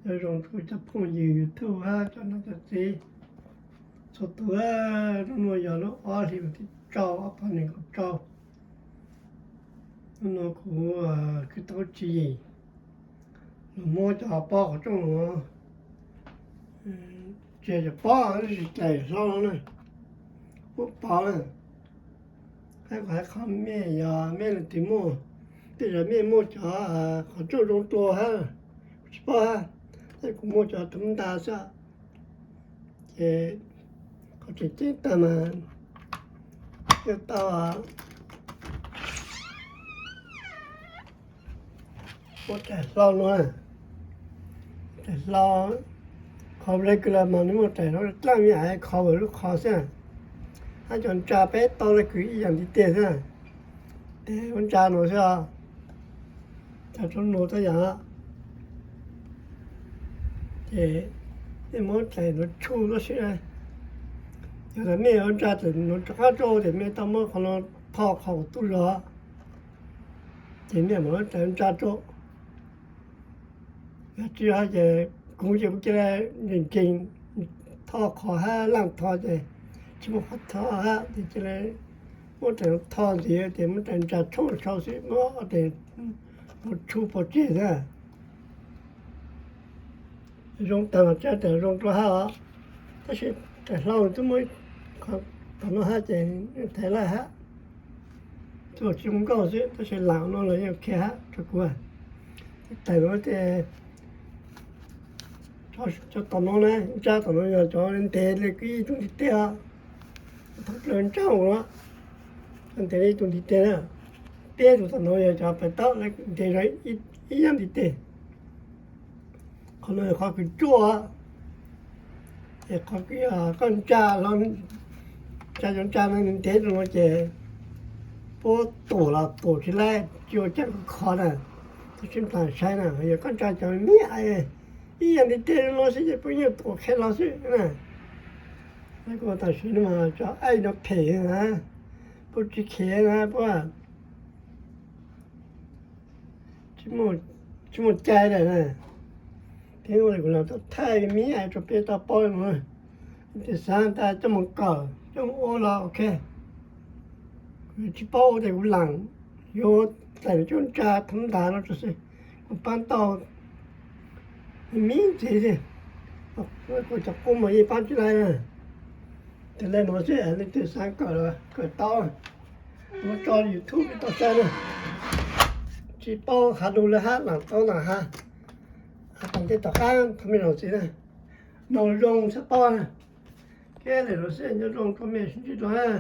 Nyob zoo rau cov phooj ywg YouTube hab cov niam cov txiv txhua tus, hnub no yog lub ob hlis vas thib rau ob phav nees nkaum rau. Hnub no kuv kuj tau tswv yim los muab cov pob qhov rooj no, tsis yog cov pob, tab sis daim hlau no na, muab pov na. Hab kuv hais qhov mej yog mej leej twg muaj, tej zaum mej muaj cov qhov rooj zoo dua hab kuv tsis paub hab, tab sis kuv muaj cov tub nta xwb. Ces qhov tseem ceeb tag mas yog tau muab daim hlau no, daim hlau, qhov regular mas nws muaj daim hlau dlaab me me, qhov lub qhov xwb, hab cov ntsa peb tau le kws ib yam ntiv tes xwb, tes ua ntsa no xwb os. Cov rau no tab yam, ces mej muab daim no tshuj tab sis, yog tas mej ua ntsa tes no rov qab rau ces mej tau muab qhov no tho qhov kuv tub zog, ces mej mam muab daim ntsa rau. Yog tsis hab ces kuv ces kuv cia li ntsees ntsees tho qhov hab laaj tho ces tsis muaj qhov tho hab ces cia li muab daim no tho ntxiv ces muab daim ntsa tshuj sau xwb, muab daim no tshuj pov tseg xwb. Zoo taag los tsi tas zoo dlua hab os, tab sis daim hlau twb muaj qhov tom no hab ces thaiv lawm hab. Tsuas tsis zoo nkauj xwb tab sis laam no los yeej ok hab rau kuv. Daim no ces cov tom no na, ntsa tom no yog cov ntev le kws ib tug ntiv tes os. Thoob plaws ntsa no, cov ntev le ib tug ntiv tes na. Peb tug tom no yog cov pem taub le ntev zog ib yam ntiv tes. Qhov no yog qhov kws ruaj, es qhov kws koj ntsa los, ntsa cov ntsa no nws ntev rau no ces puab tuam los tuam tsis laib, tsis ua caag kho na. Tab sis nplaim saib na, yog koj ntsa cov me me ib yam ntiv tes no xwb ces puab yeej tuam qhia los xwb na. Kuv tam sim no mas cov aib no phem na, puab tsis kheev na, puab tsis muaj cai lawm na. Thiab kuv los tau thaij me me rau peb tau paub no, tes xaav tas coj moog kawm coj moog ua los ok. Kuv tsis paub ua tes kuv laam yuav txais cov ntsa thoob ntav no rau xwb, kuv paab tau me ntxiv xwb, kuv cov qub mas yeej paab tsis laib na. Tes le no xwb, leej twg xaav kawm los kawm tau, muab tso YouTube peb tau saib na. Tsis paub has lug le hab laam tau na has, has tom ntej tom qab thaum mej zaum txiv na, mloog zoo txhaj paub na. Keb le no xwb, nyob zoo rau mej sib ntsib dlua na.